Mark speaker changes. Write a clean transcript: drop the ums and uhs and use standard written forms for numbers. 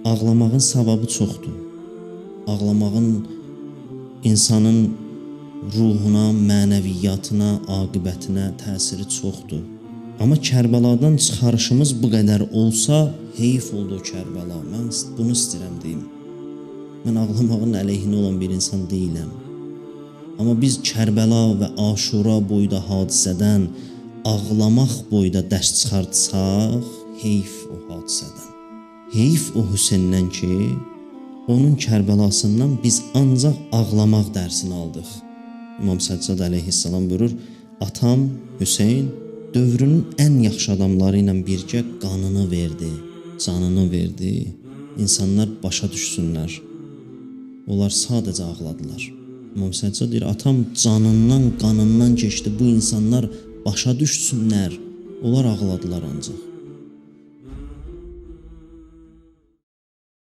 Speaker 1: Ağlamağın savabı çoxdur. Ağlamağın insanın ruhuna, mənəviyyatına, aqibətinə təsiri çoxdur. Amma Kərbəladan çıxarışımız bu qədər olsa, heyf oldu o Kərbəla. Mən bunu istəyirəm deyim. Mən ağlamağın əleyhinə olan bir insan deyiləm. Amma biz Kərbəla və Aşura boyda hadisədən ağlamaq boyda dərs çıxartsaq, heyf o hadisədən. Heyf o Hüseyndən ki, onun Kərbəlasından biz ancaq ağlamaq dərsini aldıq. İmam Səccad əleyhissalam buyurur, atam Hüseyn dövrünün ən yaxşı adamları ilə birgə qanını verdi, canını verdi. İnsanlar başa düşsünlər. Onlar sadəcə ağladılar. İmam Səccad deyir, atam canından, qanından keçdi. Bu insanlar başa düşsünlər. Onlar ağladılar ancaq.